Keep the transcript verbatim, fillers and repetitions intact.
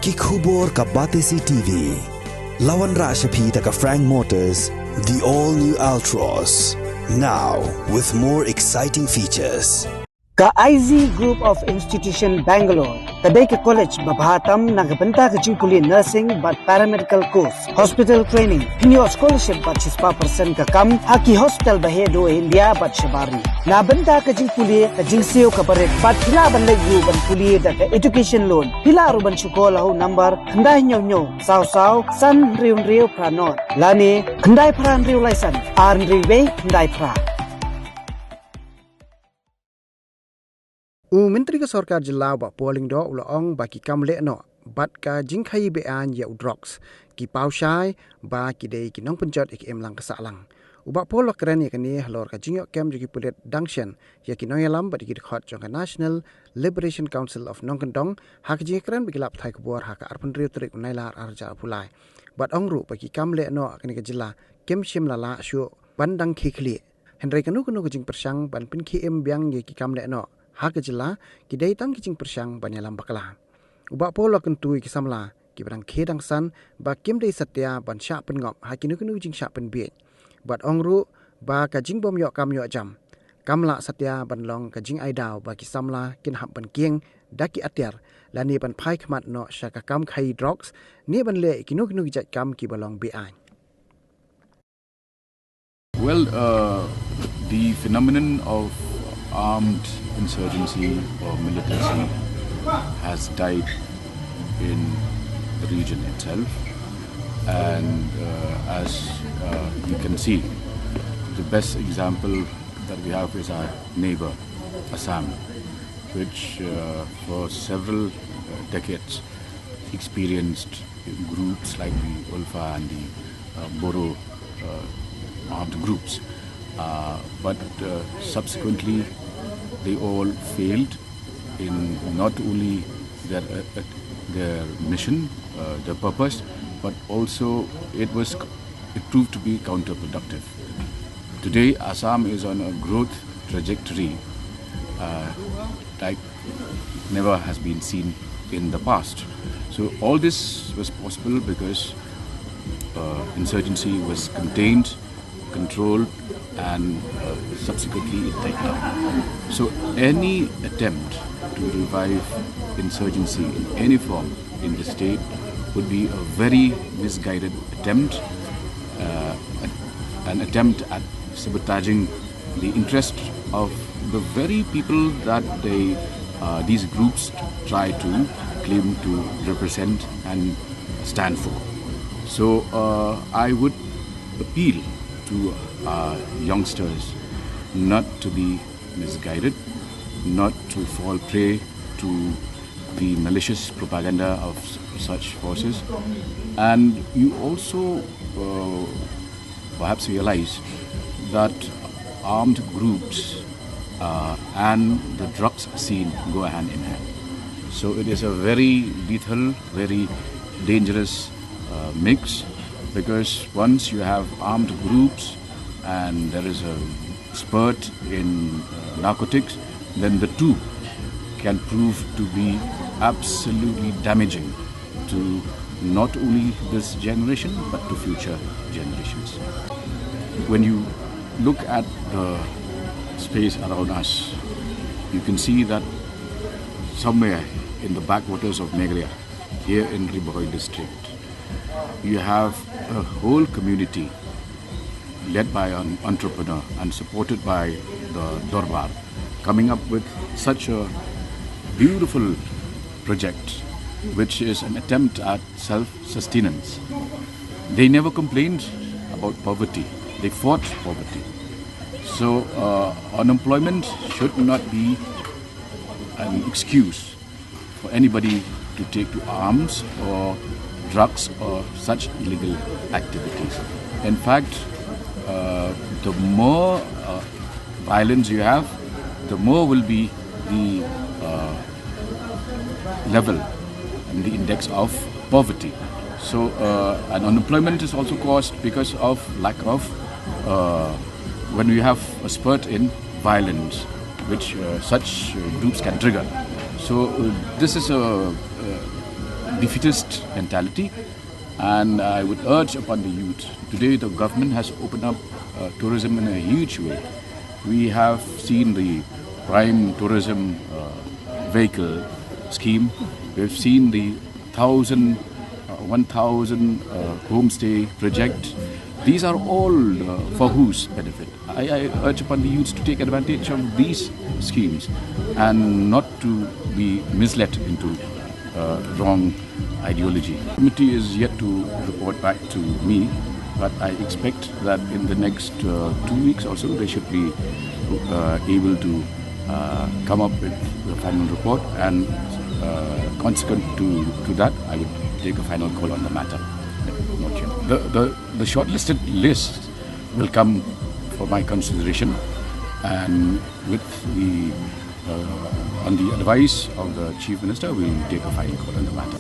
Ki khubor ka Batesi T V. La wanrah sha phi da ka Frank Motors, the all new Altroz. Now with more exciting features. Ka I Z Group of Institution Bangalore ka dei ka college ba bha tam na ka bynta ka jingpule nursing bad paramedical course, hospital training, pynïoh scholarship bad shispah percent ka kam ha ki hospital ba heh duh India bad shabar ri. Na bynta ka jingpule ka jingsiew ka barit bad phi lah ban leit ruh ban pule da ka education loan. Phi lah ruh ban shu call ha u number khyndai hynñiew hynñiew saw saw san hynriew hynriew phra nod lane khyndai phra hynriew lai san ar hynriew wei khyndai phra. U Myntri ka Sorkar Jylla u Bah Paul Lyngdoh u la ong ba ki kam leh noh bad ka jingkhaii be-aiñ ïa u drugs ki paw shai ba ki dei ki nongpynjot ïa ka imlang ka sahlang. U Bah Paul u la kren ïa kane halor ka jingïoh kem jong ki pulit dang shen ïa ki nongïalam bad ïa ki dkhot jong ka National Liberation Council of Nongkyndong ha ka jingïakren bad ki lad pathai khubor ha ka arphew hynriew tarik u Nailar arhajar arphew lai. Bad ong ruh ba ki kam leh noh ha kane ka jylla kim shym la lah shuh ban dang khie khlieh. Hynrei kano kano ka jingpyrshang ban pynkhie im biang ïa ki kam leh noh ha ka jylla ki dei tang ki jingpyrshang ban ïalam bakla. U Bah Paul u la kyntu ïa ki samla kiba dang khie dang san ba kim dei satia ban shah pynngop ha kino kino ki jingshah pynbiej. Bad ong ruh ba ka jingbym ïoh kam ïoh jam kam lah satia ban long ka jingai daw ba ki samla kin hap ban kieng da ki atiar lane ban phai khmat noh sha ka kam khaii drugs ne ban leh kino kino ki jait kam kiba long be-aiñ. Well, uh, the phenomenon of armed insurgency or militancy has died in the region itself. And uh, as uh, you can see, the best example that we have is our neighbor, Assam, which uh, for several uh, decades experienced groups like the ULFA and the uh, Bodo uh, armed groups. Uh, but uh, subsequently, they all failed in not only their uh, uh, their mission, uh, their purpose, but also it was it proved to be counterproductive. Today, Assam is on a growth trajectory uh, like never has been seen in the past. So all this was possible because uh, insurgency was contained, controlled, and uh, subsequently it died down. So any attempt to revive insurgency in any form in the state would be a very misguided attempt, uh, an attempt at sabotaging the interest of the very people that they, uh, these groups try to claim to represent and stand for. So uh, I would appeal to our youngsters not to be misguided, not to fall prey to the malicious propaganda of s- such forces. And you also uh, perhaps realize that armed groups uh, and the drugs scene go hand in hand. So it is a very lethal, very dangerous uh, mix, because once you have armed groups and there is a spurt in uh, narcotics, then the two can prove to be absolutely damaging to not only this generation but to future generations. When you look at the space around us, you can see that somewhere in the backwaters of Meghalaya, here in Ri Bhoi district, you have a whole community led by an entrepreneur and supported by the Dorbar, coming up with such a beautiful project, which is an attempt at self-sustenance. They never complained about poverty. They fought poverty. So uh, unemployment should not be an excuse for anybody to take to arms or drugs or such illegal activities. In fact, uh, the more uh, violence you have, the more will be the uh, level and the index of poverty. So, uh, and unemployment is also caused because of lack of, uh, when we have a spurt in violence, which uh, such uh, groups can trigger. So, uh, this is a, uh, defeatist mentality. And I would urge upon the youth. Today, the government has opened up uh, tourism in a huge way. We have seen the prime tourism uh, vehicle scheme. We've seen the thousand, uh, one thousand uh, homestay project. These are all uh, for whose benefit? I, I urge upon the youths to take advantage of these schemes and not to be misled into uh, wrong ideology. The committee is yet to report back to me, but I expect that in the next uh, two weeks or so, they should be uh, able to uh, come up with the final report, and uh, consequent to, to that, I would take a final call on the matter. Not yet. The, the, the shortlisted list will come for my consideration, and with the uh, on the advice of the Chief Minister, we will take a final call on the matter.